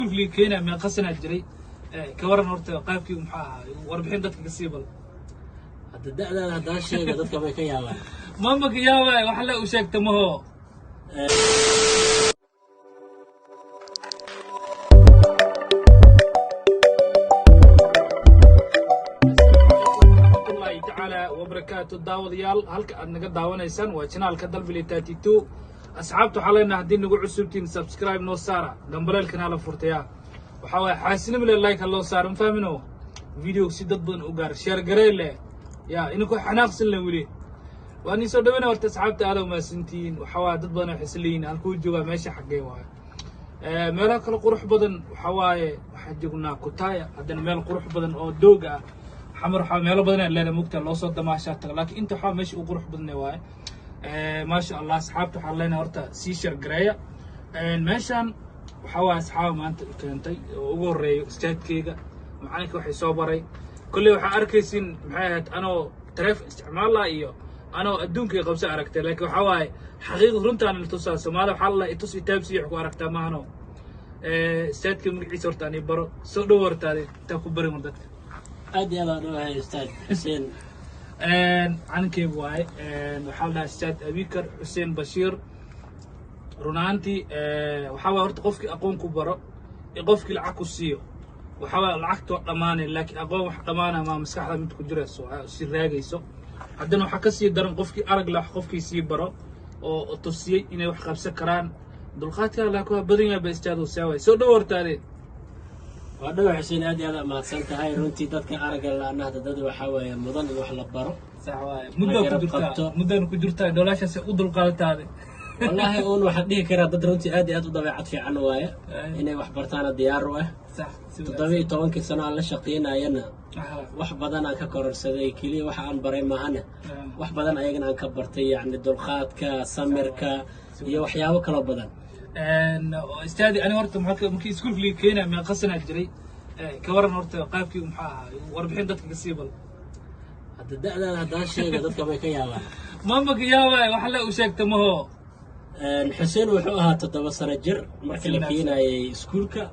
Kenya meeqa sanaa jiray? Ka waran horta qaabkii muxuu ahaa? Warbixin dadka kasii bal. Hadda da'daada haddaan sheega, dadka bay ka yaabaan. Mama ka yaabay, wax le u sheegta maho. Waraxmatullaahi tacaala wabarakaatu. Daawadayaal, halka aad naga daawanaysaan waa channelka Dalbili 32. Asxaabta waxaa leenahay, haddii nagu cusubtiin, subscribe noo saara, gambaleelkana hala furtaya. Waxaa waaye xaasinimo le, like ha loo saaro, ma fahmino? Video si dad badan u gaar, share garey leh ya ininku xanaaqsan leh. Weli waa nii soo dhaweyna. Horta asxaabta aada umahadsantihiin. Waxaa waaye dad badan waxay isleeyihiin, halkuu joogaa, meesha xaggee waaye? Meelaha kale qurux badan waxaa waaye, waxaan joognaa Kutaya. Haddana meel qurux badan oo doog ah. Xamar waxaa meelo badan aan leenahay, mugta loo soo damaashaa tago, laakiin inta waxaa meesha u qurux badan waaye. Maasha Allah. Asxaabta waxaan leenahay, horta sii share gareeya. Meeshan waxaa waaye asxaaba maanta i keentay oo ugu horreeyo istaadkeyga macalinka waxay soo baray. Kolley waxaa arkaysin maxay ahayd anoo taleefon isticmaala iyo anoo adduunkay qabso aragtay, laakiin waxaa waaye xaqiiq runtaan la tusaa. Soomaalida waxaa la itus itaabsi wax ku aragtaa maahano. Istaadka magaciisa horta ani baro. Soo dhow hortaade, intaa ku barin war dadka. Aad iyo aad aan dhawahay, Ustaad Xuseen. Calinkeygu waaye, waxaa la dhahaa Ustaad Abikar Xuseen Bashiir. Run ahaantii waxaa waaye horta qofkii aqoon ku baro iyo qofkii lacag ku siiyo, waxaa waaye lacagta waa dhammaanay, laakiin aqoon wax dhammaanaya maa, maskaxda mid ku jirayso si raagayso. Haddana waxaa kasii daran qofkii arag leh wax qofkii sii baro oo tusiyey inay wax qabsan karaan. Dulqaadka laakiin waa badan yahay ba. Istaado saa waay, soo dhow hortaade. Waa dhawa Xuseen, aad iyo aad aad mahadsan tahay. Runtii dadka aragga la'aana hadda dad waxaa weeye mudan in wax la baro. Sax waaye, muddaa ku garab jirtaa qabto. Muddaan ku jirtaa dholaashaas u dulqaadataade. Wallaahi uun waxaan dhihi karaa dad runtii aad iyo aad u dabeecad fiican waaye, inay wax bartaana diyaar u ah. Sax si wanaagsan. 17kii sano aan la shaqaynayana wax badan aan ka kororsaday. Keliya waxa aan baray maahane, wax badan ayagana aan ka bartay, yacni dulqaadka, samirka iyo waxyaabo kaloo badan. Istaadi ani horta maxaa markii iskuulka liga keenaya meeqa sanaa jiray? Ka waran horta qaabkii muxuu ahaa? Warbixin dadka kasii bal. Hadda da'daada haddaan sheega, dadka bay ka yaabaan. Mama ka yaabay, wax le u sheegta maho. Xuseen wuxuu ahaa 7 sano jir markii la Si wanaagsan. keenayay iskuulka.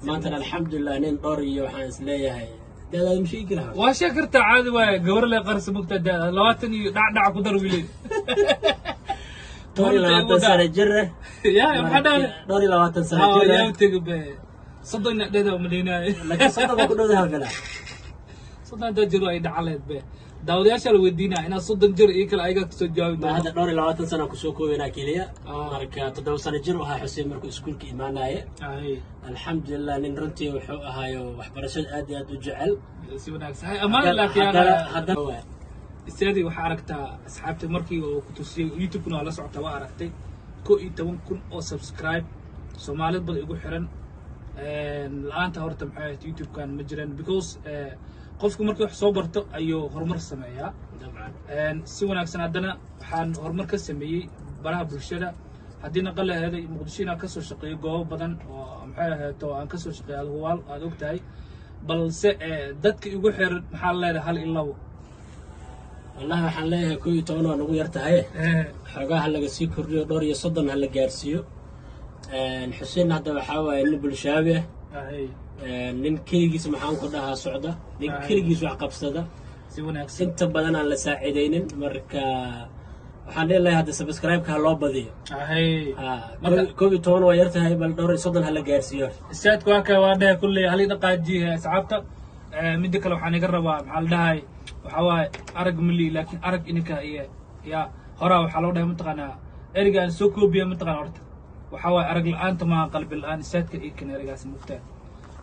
Maantana alxamdulilah nin dhowr iyo waxaan is leeyahay, da'daada ma sheegi karaa? Waa sheeg kartaa, caadi waaye. Gabar le qarsa mugta da 20 iyo dhacdhac ku dar wile. 22 sano jir eh. Ya maxaa dhahday? 22 sano jir eh. Yaa tegi be, 30 ina dheeda umaleynaayo. Laakiin 30 baa ku dhowdaha kala. 30 haddaa jiro ay dhacaleed be. Daawadayaasha la weydiinaya inaad 30 jir iyo kale ayaga kasoo jawaabi Ma doona. Hadda 22 sano kusoo koobaynaa keliya. Ah. Marka 7 sano jir u ahaa Xuseen markuu iskuulka imaanaye. Alxamdulilah, nin runtii wuxuu ahaayo waxbarashada aad iyo aad u jecel. Si wanaagsan. Hay amaan laakiin haddana haddana istaadi waxaa aragtaa asxaabta markii oo ku tusiyey YouTube-kuna waa la socota, waa aragtay 11,000 oo subscribe, Soomaalid badan igu xiran. La-aanta horta maxay ahayd YouTube-kan ma jiran, because qofku markii wax soo barto ayuu horumar sameeyaa. Dabcan. Si wanaagsan. Haddana waxaan horumar ka sameeyey baraha bulshada. Haddii naqal laheeday Muqdisho inaan kasoo shaqeeyo goobo badan oo maxay ahayd oo aan kasoo shaqeeyo, adigu waal aad og tahay, balse dadka igu xiran maxaa leedahay hal iyo labo? Wallahi waxaan leeyahay 11 waa nagu yar tahay, xoogaa ha laga sii kordhiyo, 34 ha la gaarsiiyo. Xuseen hadda waxaa waaye nin bulshaabi ah, nin keligiis maxaan ku dhahaa socda, nin keligiis wax qabsada. Si wanaagsan. Inta badan aan la saacidaynin. Marka waxaan dhihi lahay hadda subscribe-ka ha loo badiyo. Ha, 11 waa yar tahay, bal 34 ha la gaarsiiyo. Istaadku waa kaa, waa dhahay kulley hal i dhaqaajiye asxaabta. Midda kale waxaan iga rabaa, maxaa la dhahay, waxaa waaye arag mali, laakiin arag ininka iyo ya horaa waxaa loo dhahay, mataqaanaa ereyga aan soo koobiya, mataqaana horta waxaa waaye arag la-aanta maaha qalbi la-aan. Istaadka iyo kan ereygaas mugtaa,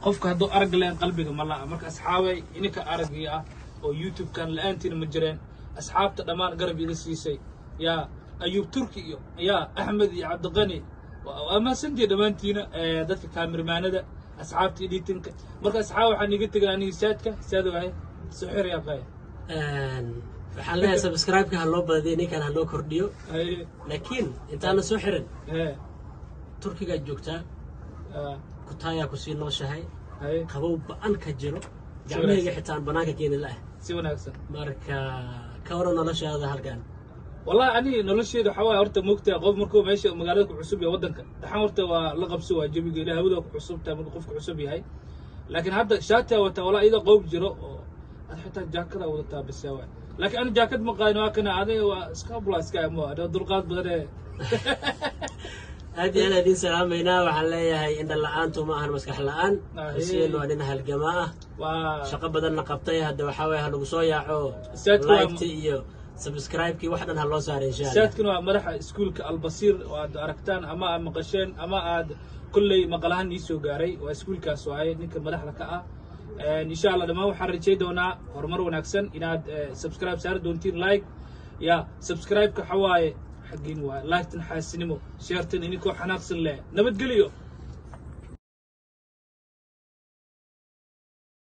qofka hadduu arag la-aan qalbiga ma la'a. Marka asxaabay, ininka aragii ah oo YouTube-kan la-aantiina ma jireen. Asxaabta dhammaan garab iga siisay, yaa Ayuub Turki iyo yaa Axmed iyo Cabdiqani, waa mahadsantihi dhammaantiina. Dadka kaamirmaanada, asxaabta editinka. Marka asxaab waxaan iga tegay aniga istaadka istaad waaye soo xir yaa qaya. Waxaan leeyahay subscribe-ka ha loo badiyo, ninkan ha loo kordhiyo. Laakiin intaana soo xirin, Turkigaad joogtaa, Kutaayaa kusii nooshahay, qabow ba-an ka jiro, gacmahayga xitaan banaanka keeni la ah. Si wanaagsan. Marka ka waran noloshaada halkan? Wallahi ani nolosheeda waxaa waaye, horta moogtahay, qof markuu meesha magaalada ku cusub yahay, waddanka dhaxan horta waa la qabso, waa jawiga ilaa hawada ku cusub tahay markuu qofku cusub yahay. Laakiin hadda shaatiyaa wataa, walaa iyadoo qoob jiro oo ad xitaa jaakada wadataa bise waay. Laakiin ani jaakad ma qaadin, waa kana adiga, waa iska bula iska mo dulqaad badane. Aad iyo aad idiin salaamaynaa. Waxaan leeyahay, indha la-aantu ma ahan maskax la-aan. Xuseen waa nin halgama ah, waa shaqo badanna qabtay. Hadda waxaa waye, ha lagu soo yaaco. Ustaadku waa- Like-ta iyo subscribe-kii wax dhan ha loo saaray, insha Allah. Saadkuna waa madaxa iskuulka Albasiir oo aad aragtaan ama aad maqasheen ama aad kolley maqalahaan ii soo gaaray. Waa iskuulkaas waaye ninka madaxda ka ah. Insha Allah dhammaan waxaan rajay doonaa horumar wanaagsan inaad subscribe saari doontiin, like ya subscribe-ka waxa waaye xaggiin waaye, like-tan xaasinimo, share-tan idinkoo xanaaqsan leh. Nabadgelyo.